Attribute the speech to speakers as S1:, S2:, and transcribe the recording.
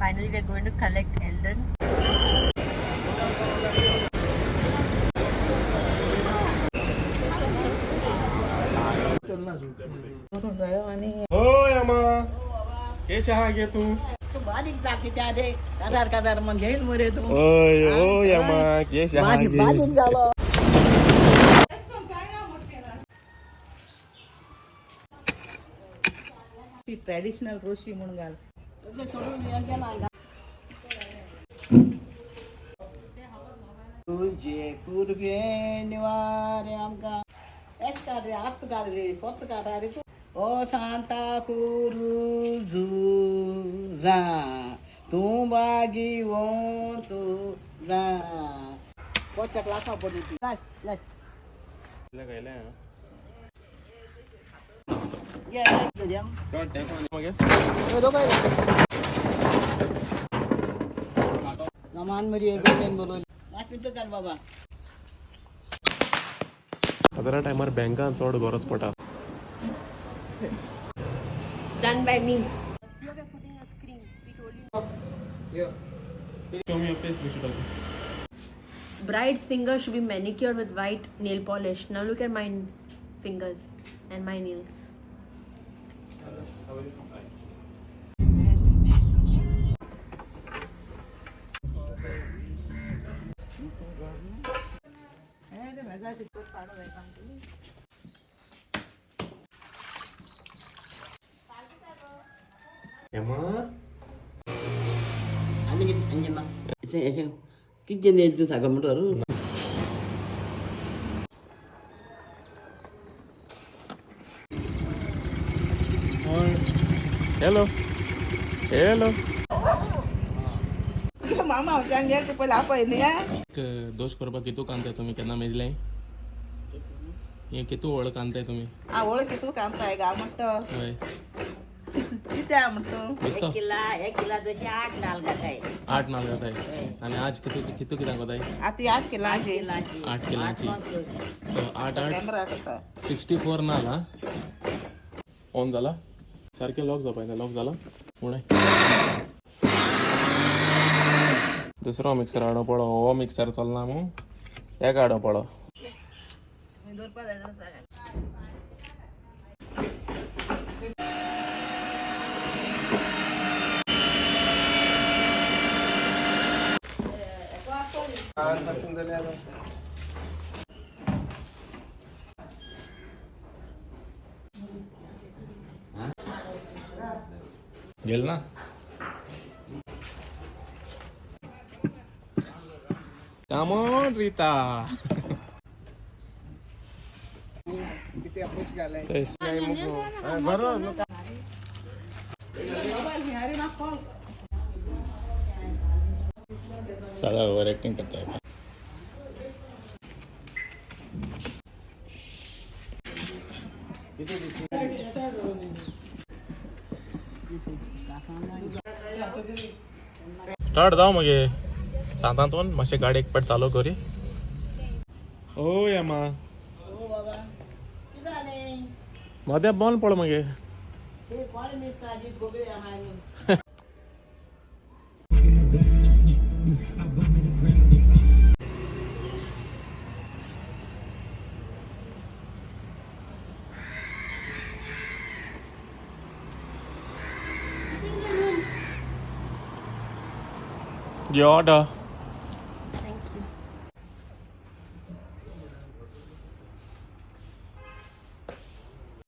S1: Finally, we're going to collect Eldon.
S2: होय अम्मा, केश आहा गे तूं?
S3: तूं बारीक दाखयता रे, काजार काजार मग घेईल मरे तूं.
S2: ओय ओय अम्मा, केश आहा
S3: बारीक
S2: गे?
S3: बारीक जालो.
S4: ती ट्रॅडिशनल रोशी म्हणून घाल.
S3: तुझे सोडून गेला. तुझे कुरगे निवारे आमकां एश काड रे, आत्त काड रे, कोत्त काडा रे तूं. ओ सांता कुरुझा, तूं बागी तुझा कोच्या क्लासा पडली ती. लाय, लाय. घे, घे,
S2: मागीर
S3: नमान मरी एक बोलवली मातशें काड बाबा.
S2: आतां टायमार बँकान चड गरज पडटा.
S1: It's done by me.
S2: Show me your face, we should have this.
S1: Bride's fingers should be manicured with white nail polish. Now look at my fingers and my nails.
S2: Emma?
S3: आनी कितें सांगचें ना, अशें कितें नेल तूं सांग म्हणटा.
S2: Hello hello.
S4: मामा आमच्यान गेले ते पयलीं आपय न्ही हा.
S2: दोश करपाक कितू कांताय तुमी? केन्ना मेजले हे? कितू वळ कांताय तुमी?
S4: आ वळखी तूं कांताय गा म्हणटा.
S2: हय.
S4: कितें आहा म्हणटा तूं?
S2: दिसता.
S5: किला एक किला जशी 8 नाल घाताय.
S2: 8 नाल घाताय आनी आज कितू कितू कित्याक वताय?
S4: आतां 8 किलांची.
S2: 8 किलांची. सो 8 8
S4: कॅमेरा करता.
S2: 64 नाल. हा, ऑन जाला. सारकें लॉक जावपा जाय. लॉक जाला उणें. दुसरो मिक्सर हाडो पडो. हो मिक्सर चलना मू, एक हाडो पडो.
S4: दवरपा जाय जाल्यार सांग.
S2: गेल ना. Come on, Rita.
S4: कितें पयशे घालाय.
S2: बरो.
S4: मोबायल अरे ना कॉल.
S6: साला ओवर एक्टिंग करता है.
S2: स्टार्ट जावं मगे सांतांतून. मातशें गाडी एक पाट चालू करी. ओ यमा.
S3: ओ बाबा, कितें जालें?
S2: मदें बंद पड मगे.
S3: ते कोण मिस्त्राची गोगळे आहा न्हू.
S2: Your order.